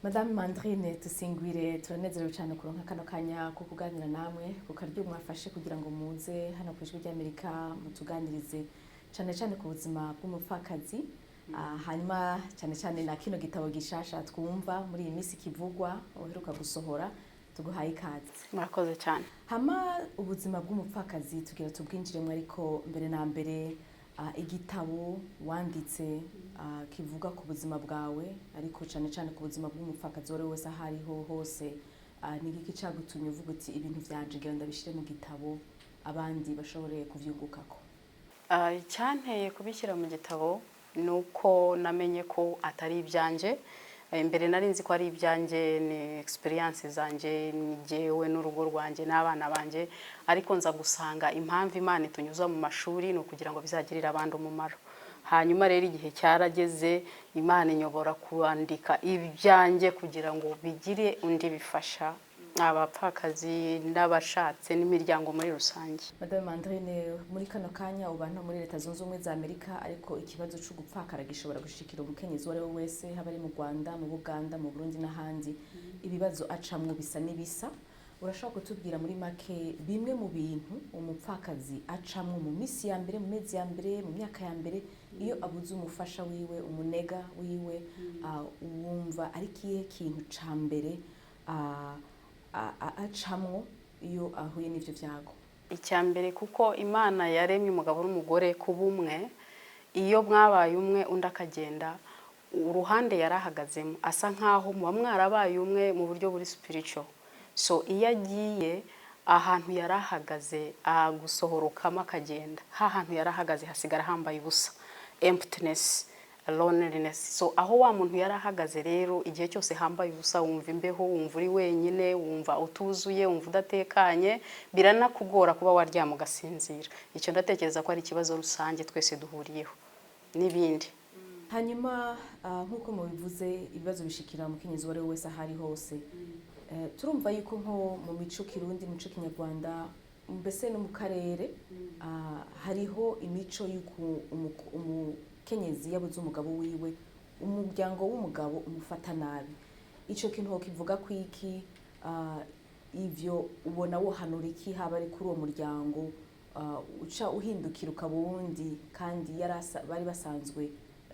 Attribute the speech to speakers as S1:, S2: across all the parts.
S1: Madame Mandrine Tusingwire, turanezerewe cyane kuronka kano kanya ko kuganira namwe ku karyo mwafashe kugira ngo muze hano ku Ijwi ry'Amerika mutuganirize cyane cyane ku buzima bw'umupfakazi. Hanyuma cyane cyane na kino gitabo gishasha twumva muri iyi minsi kivugwa uheruka gusohora. Tuguhaye ikaze.
S2: Murakoze cyane.
S1: Hama ubuzima bw'umupfakazi tugira tubwinjiremo, ariko mbere na mbere igitabo wanditse kivuga ku buzima bwawe, ariko cyane cyane ku buzima bw'umupfakazi uwo ari we wese aho ariho hose, ni igiki cagutumye uvuga uti: "Ibintu vyanje ngira ndabishire mu gitabo, abandi bashobore kuvyungukako"?
S2: Icyanteye kubishyira mu gitabo ni uko namenye ko atari ibyanjye. Mbere nari nzi ko ari ibyanjye, ni experience zanjye, ni jyewe n'urugo rwanjye n'abana banjye, ariko nza gusanga impamvu Imana itunyuza mu mashuri ni ukugira ngo bizagirire abandi umumaro. Hanyuma rero igihe cyarageze, Imana inyobora kwandika ibyanjye kugira ngo bigire undi bifasha, abapfakazi n'abashatse n'imiryango muri rusange.
S1: Madame Mandrine, muri kano kanya uba no muri Leta Zunze Ubumwe za Amerika, ariko ikibazo cyo gupfakara gishobora gushikira umukenyezi uwo ari we wese, haba ari mu Rwanda, mu Buganda, mu Burundi n'ahandi. Ibibazo acamwo bisa n'ibisa. Urashobora kutubwira muri make bimwe mu bintu umupfakazi acamwo mu minsi ya mbere, mu mezi ya mbere, mu myaka ya mbere, iyo abuze umufasha wiwe, umunega wiwe, wumva ari kihe kintu ca mbere acamwo iyo ahuye n'ivyo vyago?
S2: Icya mbere, kuko Imana yaremye umugabo n'umugore kuba umwe, iyo mwabaye umwe undi akagenda, uruhande yari ahagazemo asa nkaho muba mwarabaye umwe mu buryo buri spiritual. So iyo agiye, ahantu yari ahagaze agusohorokamo akagenda, ha hantu yari ahagaze hasigara hambaye ubusa, emptiness, loneliness. So aho wa muntu yari ahagaze rero, igihe cyose hambaye ubusa, wumva imbeho, wumva uri wenyine, wumva utuzuye, wumva udatekanye, biranakugora kuba waryama ugasinzira. Icyo ndatekereza ko ari ikibazo rusange twese duhuriyeho n'ibindi.
S1: Hanyuma nk'uko mubivuze, ibibazo bishikira umukenyezi uwo ari we wese aho ari hose. Turumva yuko nko mu mico kirundi, mico kinyarwanda, mbese no mu karere, hariho imico y'uko umukenyezi yabuze umugabo wiwe, umuryango w'umugabo umufata nabi. Ico kintu wokivuga ko iki? Ivyo ubona wohanura iki, haba ari kuri uwo muryango uca uhindukira ukaba uwundi, kandi bari basanzwe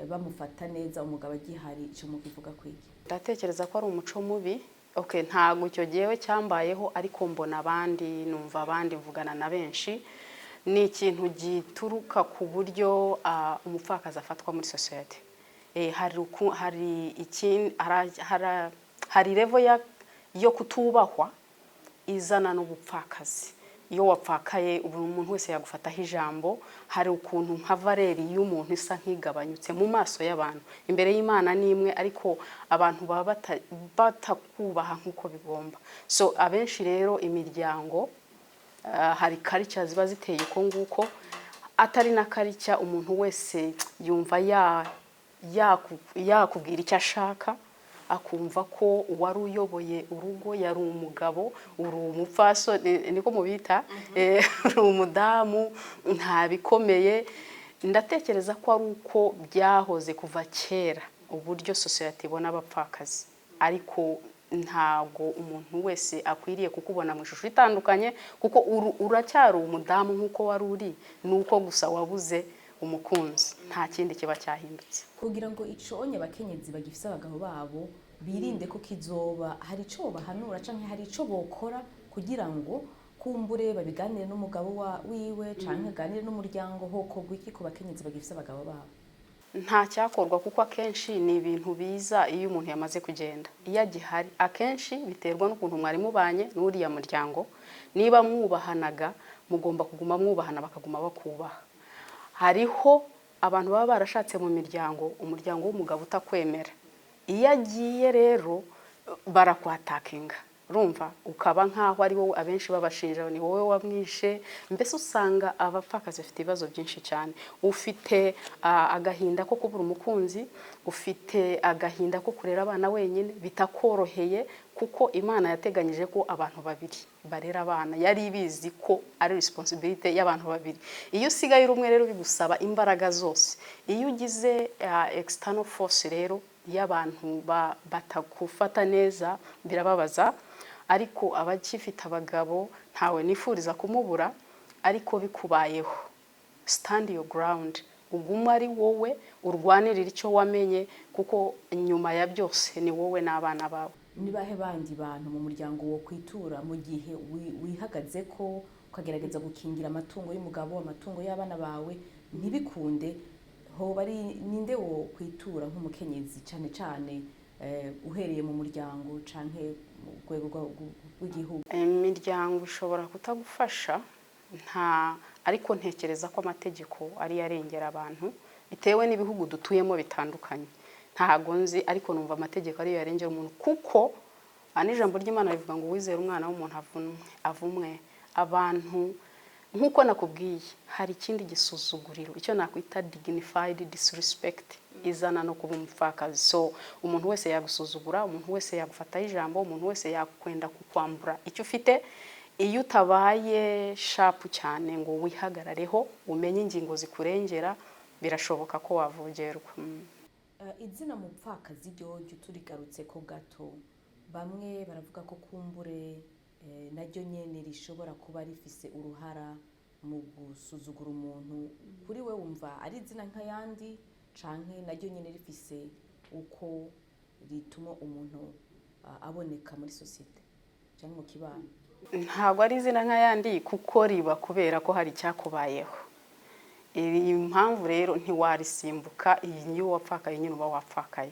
S1: bamufata neza umugabo agihari? Ico mukivuga ko iki?
S2: Ndatekereza ko ari umuco mubi. Okay, ntabwo icyo gihe cyambayeho, ariko mbona abandi, numva abandi, mvugana na benshi. Ni ikintu gituruka ku buryo umupfakazi afatwa muri sosiyete. Hari ikindi, hari level yo kutubahwa izana n'ubupfakazi. Iyo wapfakaye, ubu umuntu wese yagufataho ijambo. Hari ukuntu nka valeur y'umuntu isa nk'igabanyutse mu maso y'abantu. Imbere y'Imana ni imwe, ariko abantu baba batakubaha nk'uko bigomba. So abenshi rero imiryango, hari culture ziba ziteye uko nguko, atari na culture, umuntu wese yumva yakubwira icyo ashaka, akumva ko uwari uyoboye urugo yari umugabo. Uri umupfasoni, niko mubita, uri umudamu, nta bikomeye. Ndatekereza ko ari uko byahoze kuva kera, uburyo sosiyete ibona abapfakazi, ariko ntabwo umuntu wese akwiriye kukubona mu ishusho itandukanye, kuko uracyari umudamu nk'uko wari uri, ni uko gusa wabuze umukunzi, nta kindi kiba cyahindutse.
S1: Kugira ngo iconye abakenyezi bagifise abagabo babo birinde ko kizoba, hari ico bahanura canke hari ico bokora kugira ngo kumbure babiganire n'umugabo wiwe canke aganire n'umuryango? Hokorwa iki ku bakenyezi bagifise abagabo babo?
S2: Nta cyakorwa, kuko akenshi ni ibintu biza iyo umuntu yamaze kugenda. Iyo agihari, akenshi biterwa n'ukuntu mwari mubanye n'uriya muryango. Niba mwubahanaga, mugomba kuguma mwubahana, bakaguma bakubaha. Hariho abantu baba barashatse mu miryango, umuryango w'umugabo utakwemera. Iyo agiye rero barakwatakinga, urumva ukaba nk'aho ari wowe abenshi babashinja, ni wowe wamwishe. Mbese usanga abapfakazi bafite ibibazo byinshi cyane. Ufite agahinda ko kubura umukunzi, ufite agahinda ko kurera abana wenyine bitakoroheye, kuko Imana yateganyije ko abantu babiri barera abana, yari ibizi ko ari responsibility y'abantu babiri. Iyo usigaye uri umwe rero, bigusaba imbaraga zose. Iyo ugize external force rero Iyo abantu batakufata neza birababaza, ariko abakifite abagabo, ntawe nifuriza kumubura, ariko bikubayeho, stand your ground, ugume ari wowe urwanirira icyo wamenye, kuko nyuma ya byose ni wowe n'abana bawe.
S1: Ni bahe bandi bantu mu muryango wo kwitura mu gihe wihagaze ko ukagerageza gukingira amatungo y'umugabo, amatungo y'abana bawe, ntibikunde? Hoba ari ninde wo kwitura nk'umukenyezi, cyane cyane uhereye mu muryango canke mu rwego rw'igihugu?
S2: Imiryango ishobora kutagufasha nta, ariko ntekereza ko amategeko ariyo arengera abantu, bitewe n'ibihugu dutuyemo bitandukanye. Ntago nzi, ariko numva amategeko ariyo yarengera umuntu, kuko aha n'ijambo ry'Imana rivuga ngo uwizera umwana w'umuntu avunwe avumwe. Abantu, nk'uko nakubwiye, hari ikindi gisuzuguriro, icyo nakwita dignified disrespect, izana no kuba umupfakazi. So umuntu wese yagusuzugura, umuntu wese yagufataho ijambo, umuntu wese yakwenda kukwambura icyo ufite. Iyo utabaye sharp cyane ngo wihagarareho, umenye ingingo zikurengera, birashoboka ko wavogerwa.
S1: Izina mupfakazi ryo turigarutse ko gato. Bamwe baravuga ko kumbure naryo nyene rishobora kuba rifise uruhara mu gusuzugura umuntu. Kuri we wumva ari izina nk'ayandi, canke naryo nyene rifise uko rituma umuntu aboneka muri sosiyete canke mu kibano?
S2: Ntabwo ari izina nk'ayandi, kuko riba kubera ko hari icyakubayeho. Iyi mpamvu rero ntiwarisimbuka. Iyi niyo wapfakaye nyine, uba wapfakaye.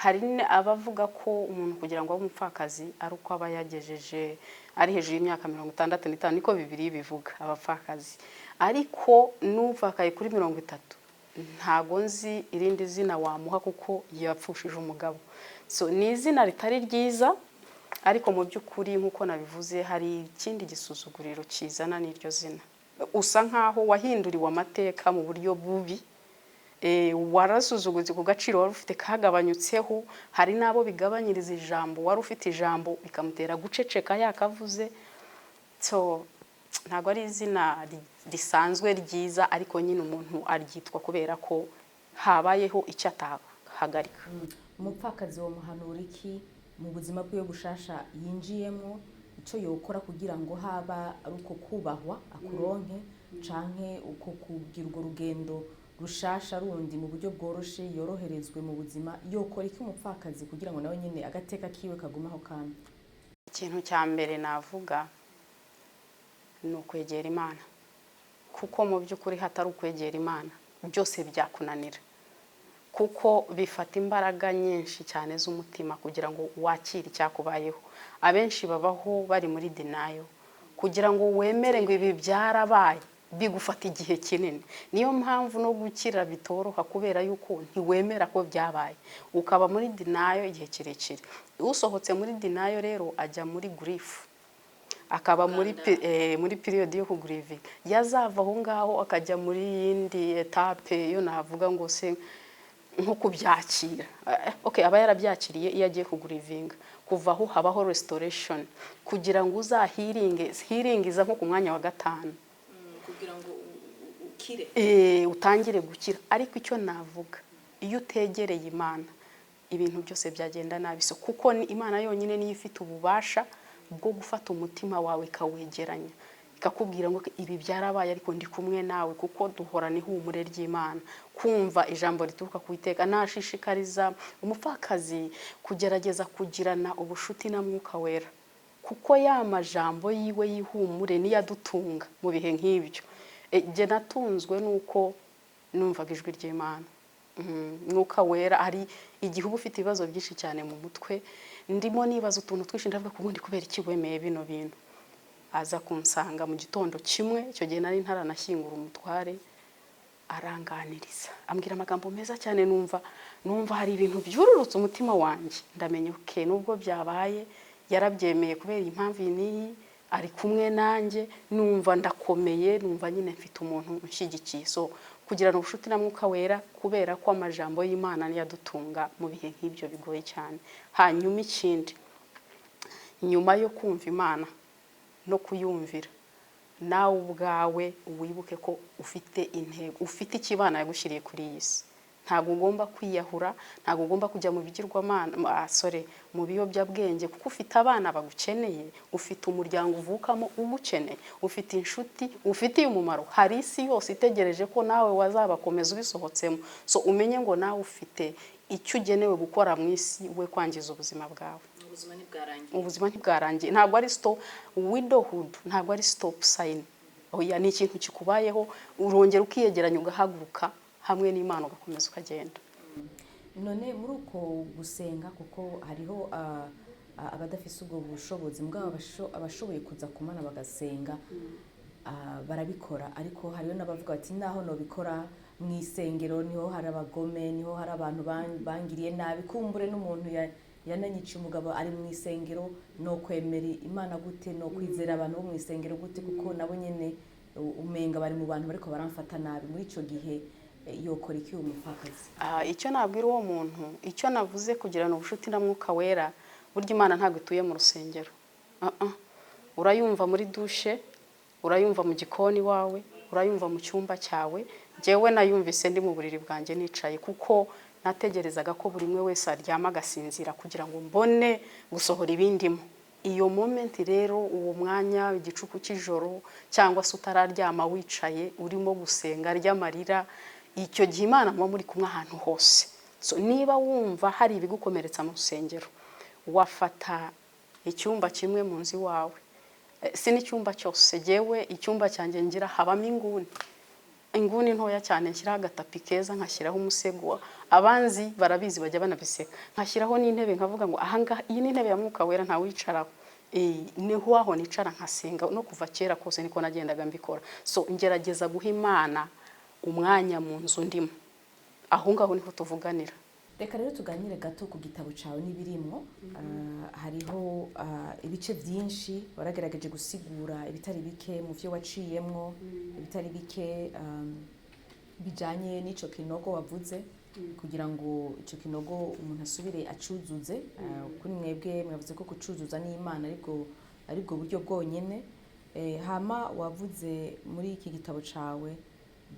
S2: Hari abavuga ko umuntu kugira ngo abe umupfakazi ari uko aba yagejeje ari hejuru y'imyaka 65, niko Bibiliya bivuga abapfakazi, ariko n'upfakaye kuri 30, ntago nzi irindi zina wamuha kuko yapfushije umugabo. So ni izina ritari ryiza, ariko mu by'ukuri, nk'uko nabivuze, hari ikindi gisuzuguriro kizana n'iryo zina. Usa nkaho wahinduriwe amateka mu buryo bubi, warasuzuguritse ku gaciro wari ufite kagabanyutseho. Hari n'abo bigabanyiriza ijambo, wari ufite ijambo bikamutera guceceka yakavuze. So ntabwo ari izina risanzwe ryiza, ariko nyine umuntu aryitwa kubera ko habayeho icyo atahagarika.
S1: Umupfakazi wo muhanura iki mu buzima bwiwe bushasha yinjiyemo, icyo yokora kugira ngo haba ari uko kubahwa akuronke, canke uko kugira urwo rugendo rushasha rundi mu buryo bworoshe, yoroherezwe mu buzima? Yokora iki umupfakazi kugira ngo nawe nyine agateka kiwe kagumaho kandi?
S2: Ikintu cya mbere navuga ni ukwegera Imana, kuko mu by'ukuri hatari ukwegera Imana byose byakunanira, kuko bifata imbaraga nyinshi cyane z'umutima kugira ngo wakire icyakubayeho. Abenshi babaho bari muri denial. Kugira ngo wemere ngo ibi byarabaye bigufata igihe kinini. Niyo mpamvu no gukira bitoroha, kubera yuko ntiwemera ko byabaye, ukaba muri denial igihe kirekire. Usohotse muri denial rero ajya muri grief, akaba muri période yo kugrievinga. Yazava aho ngaho akajya muri yindi étape, yo navuga ngo se nko kubyakira. Okay, aba yarabyakiriye iyo agiye kugrievinga. Kuva aho habaho restoration kugira ngo uzahealinge. Healing iza nko ku mwanya wa gatanu.
S1: Kugira ngo ukire.
S2: Utangire gukira. Ariko icyo navuga, iyo utegereye Imana ibintu byose byagenda nabi. So kuko ni Imana yonyine niyo ifite ububasha bwo gufata umutima wawe ikawegeranya, ikakubwira ngo ibi byarabaye ariko ndi kumwe nawe, kuko duhorana ihumure ry'Imana, kumva ijambo rituruka ku Iteka. Nashishikariza umupfakazi kugerageza kugirana ubushuti na Mwuka Wera, kuko ya majambo yiwe y'ihumure niyo adutunga mu bihe nk'ibyo. Jye natunzwe nuko numvaga ijwi ry'Imana. Mwuka Wera, hari igihe uba ufite ibibazo byinshi cyane mu mutwe, ndimo nibaza utuntu twinshi, ndavuga ko ubundi kubera iki wemeye bino bintu? Aza kunsanga mu gitondo kimwe, icyo gihe nari ntaranashyingura umutware, aranganiriza, ambwira amagambo meza cyane, numva hari ibintu byururutse umutima wanjye. Ndamenya okay, nubwo byabaye yarabyemeye kubera impamvu iyi n'iyi, ari kumwe nanjye. Numva ndakomeye, numva nyine mfite umuntu unshyigikiye. So kugirana ubucuti na Mwuka Wera, kubera ko amajambo y'Imana niyo adutunga mu bihe nk'ibyo bigoye cyane. Hanyuma ikindi, nyuma yo kumva Imana no kuyumvira, nawe ubwawe wibuke ko ufite intego, ufite icyo Imana yagushyiriye kuri iyi si. Ntabwo ugomba kwiyahura, ntabwo ugomba kujya mu bigirwamana, sorry, mu biyobyabwenge, kuko ufite abana bagukeneye, ufite umuryango uvukamo ugukeneye, ufite inshuti ufitiye umumaro, hari isi yose itegereje ko nawe wazabakomeza ubisohotsemo. So umenye ngo nawe ufite icyo ugenewe gukora mu isi, we kwangiza ubuzima bwawe.
S1: Ubuzima ntibwarangiye.
S2: Ubuzima ntibwarangiye. Ntabwo ari stop, widowhood ntabwo ari stop sign. Oya, ni ikintu kikubayeho, urongera ukiyegeranya, ugahaguruka hamwe n'Imana, ugakomeza ukagenda.
S1: None muri uko gusenga, kuko hariho abadafise ubwo bushobozi, mugabo abashoboye kuza ku Mana bagasenga, barabikora, ariko hariho n'abavuga bati: "Naho nobikora, mu isengero niho hari abagome, niho hari abantu bangiriye nabi, kumbure n'umuntu yananyiciye umugabo ari mu isengero, no kwemera Imana gute, no kwizera abantu bo mu isengero gute, kuko nabo nyene umenga bari mu bantu bariko baramfata nabi?" Muri ico gihe yokora iki uwo mupfakazi?
S2: Icyo nabwira uwo muntu, icyo navuze, kugirana ubucuti na Mwuka Wera. Burya Imana ntabwo ituye mu rusengero. Ah, ah. Urayumva muri douche, urayumva mu gikoni iwawe, urayumva mu cyumba cyawe. Njyewe nayumvise ndi mu buriri bwanjye nicaye, kuko nategerezaga ko buri umwe wese aryama agasinzira kugira ngo mbone gusohora ibindimo. Iyo moment rero, uwo mwanya, igicuku cy'ijoro cyangwa se utararyama, wicaye urimo gusenga ry'amarira, icyo gihe Imana muba muri kumwe ahantu hose. So niba wumva hari ibigukomeretsa mu rusengero, wafata icyumba kimwe mu nzu iwawe. Si n'icyumba cyose, jyewe icyumba cyanjye ngira habamo inguni, inguni ntoya cyane, nshyiraho agatapi keza, nkashyiraho umusego, abanzi barabizi bajya banabiseka, nkashyiraho n'intebe, nkavuga ngo ahangaha iyi ni intebe ya Mwuka Wera, ntawicaraho. Niho aho nicara nkasenga. No kuva kera kose niko nagendaga mbikora. So ngerageza guha Imana umwanya mu nzu ndimo, aho ngaho niho tuvuganira.
S1: Reka rero tuganire gato ku gitabo cyawe n'ibirimwo. Hariho ibice byinshi, waragerageje gusigura ibitari bike mu byo waciyemwo, ibitari bike bijanye n'ico kinogo wavuze, kugira ngo ico kinogo umuntu asubire acuzuze. Kuri mwebwe mwavuze ko kucuzuza n'Imana aribwo buryo bwonyene. Hama wavuze muri iki gitabo cawe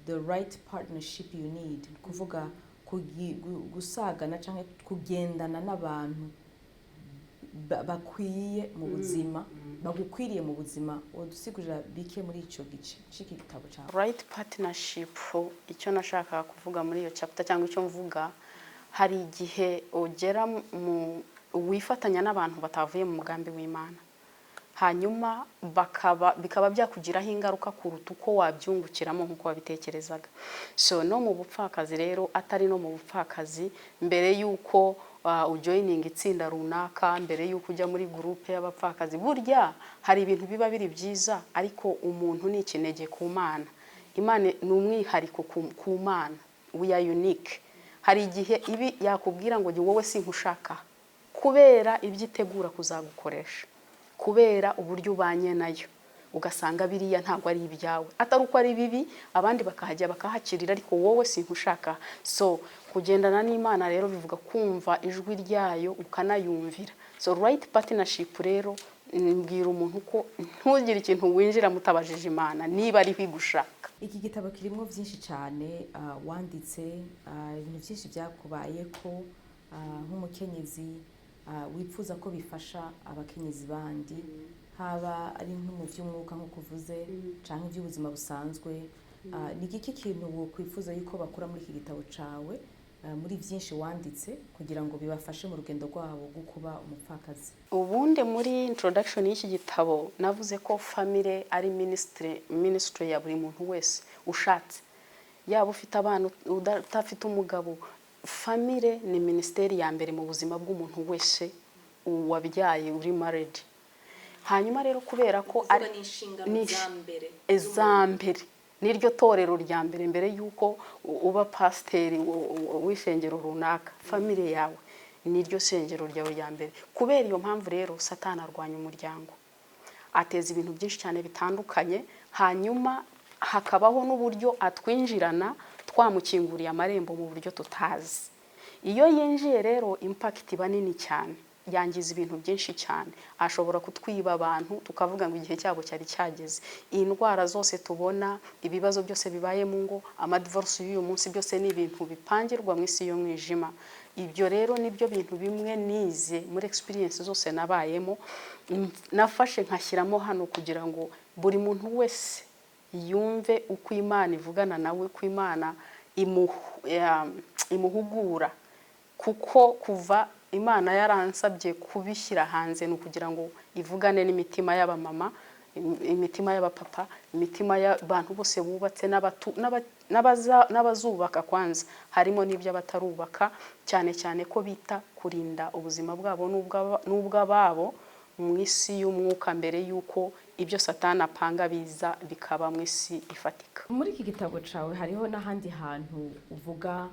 S1: "the right partnership you need", ni kuvuga gusagana canke kugendana n'abantu bakwiye mu buzima, bagukwiriye mu buzima. Wodusigurira bike muri ico gice c'iki gitabo cawe?
S2: Right partnership, icyo nashakaga kuvuga muri iyo chapter cyangwa icyo mvuga, hari igihe ugera mu wifatanya n'abantu batavuye mu mugambi w'Imana, hanyuma bikaba byakugiraho ingaruka kuruta uko wabyungukiramo nk'uko wabitekerezaga. So no mu bupfakazi rero, atari no mu bupfakazi, mbere y'uko ujoininga itsinda runaka, mbere y'uko ujya muri groupe y'abapfakazi, burya hari ibintu biba biri byiza, ariko umuntu ni ikinege ku Mana. Imana ni umwihariko ku Mana, we are unique. Hari igihe ibi yakubwira ngo wowe sinkushaka, kubera ibyo itegura kuzagukoresha, kubera uburyo ubanye nayo, ugasanga biriya ntabwo ari ibyawe. Atari uko ari bibi, abandi bakahajya bakahakirira, ariko wowe sinkushaka. So kugendana n'Imana rero bivuga kumva ijwi ryayo, ukanayumvira. So right partnership rero, mbwira umuntu ko ntugire ikintu winjira mutabajije Imana niba ariho igushaka.
S1: Iki gitabo kirimo byinshi cyane, wanditse ibintu byinshi byakubayeko nk'umukenyezi, wipfuza ko bifasha abakenyezi bandi, haba ari nko mu by'umwuka nk'uko uvuze, canke iby'ubuzima busanzwe. Ni igiki kintu wokwifuza yuko bakura muri iki gitabo cawe, muri byinshi wanditse, kugira ngo bibafashe mu rugendo rwabo rwo kuba umupfakazi?
S2: Ubundi muri introduction y'iki gitabo navuze ko family ari ministry ya buri muntu wese ushatse, yaba ufite abana, udafite umugabo. Family ni minisiteri ya mbere mu buzima bw'umuntu wese wabyaye, uri married. Hanyuma rero kubera ko ari
S1: ni
S2: ni iza mbere, niryo torero rya mbere, mbere y'uko uba pasiteri w'ishengero runaka, family yawe niryo sengero ryawe rya mbere. Kubera iyo mpamvu rero, Satani arwanya umuryango, ateza ibintu byinshi cyane bitandukanye, hanyuma hakabaho n'uburyo atwinjirana twamukinguriye amarembo mu buryo tutazi. Iyo yinjiye rero, impact iba nini cyane. Yangiza ibintu byinshi cyane. Ashobora kutwiba abantu, tukavuga ngo igihe cyabo cyari cyageze. Indwara zose tubona, ibibazo byose bibaye mu ngo, amadivorce y'uyu munsi, byose ni ibintu bipangirwa mu isi y'umwijima. Ibyo rero nibyo bintu bimwe nize muri experience zose nabayemo, nafashe nkashyiramo hano kugira ngo buri muntu wese yumve uko Imana ivugana nawe, uko Imana imuhugura. Kuko kuva Imana yaransabye kubishyira hanze, ni ukugira ngo ivugane n'imitima y'abamama, imitima y'abapapa, imitima y'abantu bose bubatse n'abazubaka. Kwanza harimo n'iby'abatarubaka, cyane cyane ko bita kurinda ubuzima bwabo n'ubw'ababo mu isi y'umwuka, mbere y'uko ibyo Satani apanga biza bikaba mu isi ifatika.
S1: Muri iki gitabo cyawe hariho n'ahandi hantu uvuga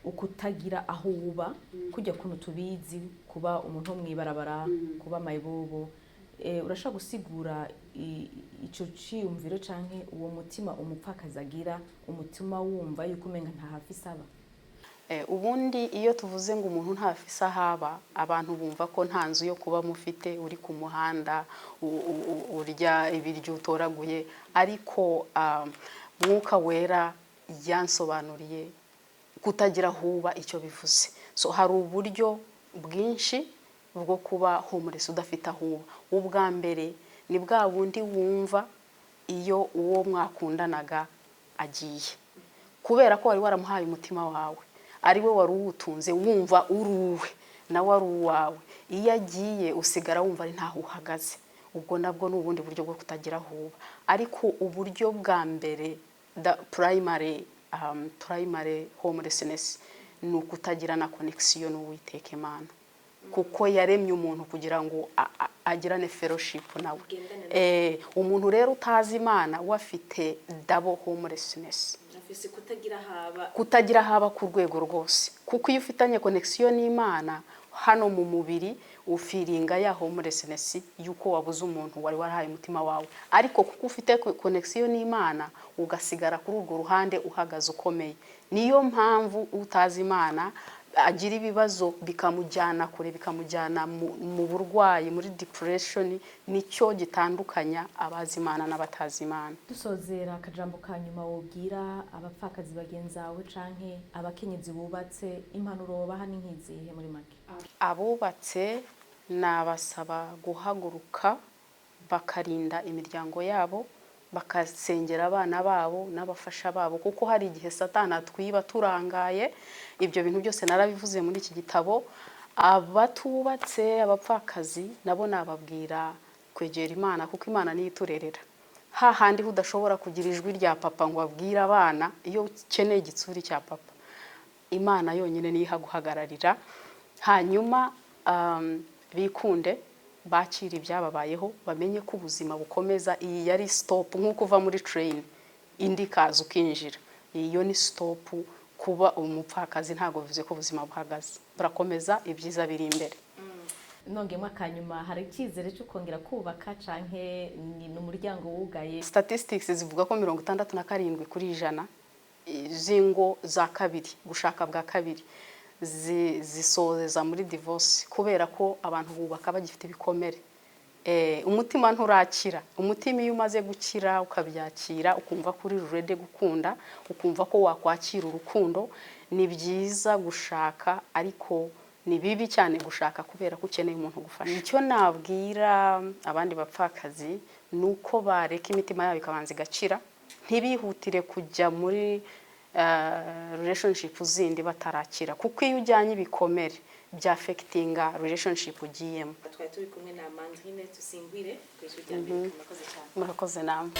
S1: ukutagira aho uba, kujya kuntu tubizi, kuba umuntu wo mw'ibarabara, kuba mayibobo. Urashobora gusigura ico ciyumviro canke uwo mutima umupfakazi agira, umutima wumva yuko umenga nta hafi isaba?
S2: Ubundi iyo tuvuze ngo umuntu ntafise aho aba, abantu bumva ko nta nzu yo kubamo ufite, uri ku muhanda, urya ibiryo utoraguye. Ariko Mwuka Wera yansobanuriye kutagira aho uba icyo bivuze. So hari uburyo bwinshi bwo kuba homeless, udafite aho uba. Ubwa mbere ni bwa bundi wumva iyo uwo mwakundanaga agiye, kubera ko wari waramuhaye umutima wawe, ari we wari uwutunze, wumva uri uwe, nawe ari uwawe. Iyo agiye, usigara wumva ari ntaho uhagaze. Ubwo nabwo ni ubundi buryo bwo kutagira aho uba. Ariko uburyo bwa mbere, the primary homelessness, ni ukutagira na connection n'Uwiteka Imana, kuko yaremye umuntu kugira ngo agirane fellowship nawe. Umuntu rero utazi Imana we afite double homelessness.
S1: Afise kutagira haba.
S2: Kutagira haba ku rwego rwose, kuko iyo ufitanye connection n'Imana, hano mu mubiri ufeelinga ya homelessness yuko wabuze umuntu wari warahaye umutima wawe, ariko kuko ufite connection n'Imana, ugasigara kuri urwo ruhande uhagaze ukomeye. Niyo mpamvu utazi Imana agira ibibazo bikamujyana kure, bikamujyana mu burwayi, muri depression. Nicyo gitandukanya abazi Imana n'abatazi Imana.
S1: Dusozera, akajambo ka nyuma wobwira abapfakazi bagenzawe canke abakenyezi bubatse, impanuro wobaha ni nk'izihe muri make?
S2: Abubatse nabasaba guhaguruka bakarinda imiryango yabo, bakasengera abana babo n'abafasha babo, kuko hari igihe Satani atwiba turangaye. Ibyo bintu byose narabivuze muri iki gitabo. Abatubatse, abapfakazi, nabo nababwira kwegera Imana, kuko Imana niyo iturerera hahandi udashobora kugira ijwi rya papa ngo abwire abana. Iyo ukeneye igitsuri cya papa, Imana yonyine niyo ihaguhagararira. Hanyuma bikunde bakira ibyababayeho, bamenye ko ubuzima bukomeza. Iyi yari stop, nk'uko uva muri train indi ikaza ukinjira, iyo ni stop. Kuba umupfakazi ntabwo bivuze ko ubuzima buhagaze, burakomeza, ibyiza biri imbere.
S1: Nongemo akanyuma, hari icyizere cyo kongera kubaka canke ni umuryango wugaye?
S2: Statistics zivuga ko 67% z'ingo za kabiri, gushaka bwa kabiri, zisoza muri divorce, kubera ko abantu bubaka bagifite ibikomere. Umutima nturakira. Umutima iyo umaze gukira, ukabyakira, ukumva ko uri ready gukunda, ukumva ko wakwakira urukundo, ni byiza gushaka. Ariko ni bibi cyane gushaka kubera ko ukeneye umuntu ugufasha. Icyo nabwira abandi bapfakazi ni uko bareka imitima yabo ikabanza igakira, ntibihutire kujya muri relationship zindi batarakira, kuko iyo ujyanye ibikomere byaffectinga relationship ugiyemo.
S1: Twari turi kumwe na Mandrine Tusingwire ku Ijwi rya Amerika. Murakoze cyane.
S2: Murakoze namwe.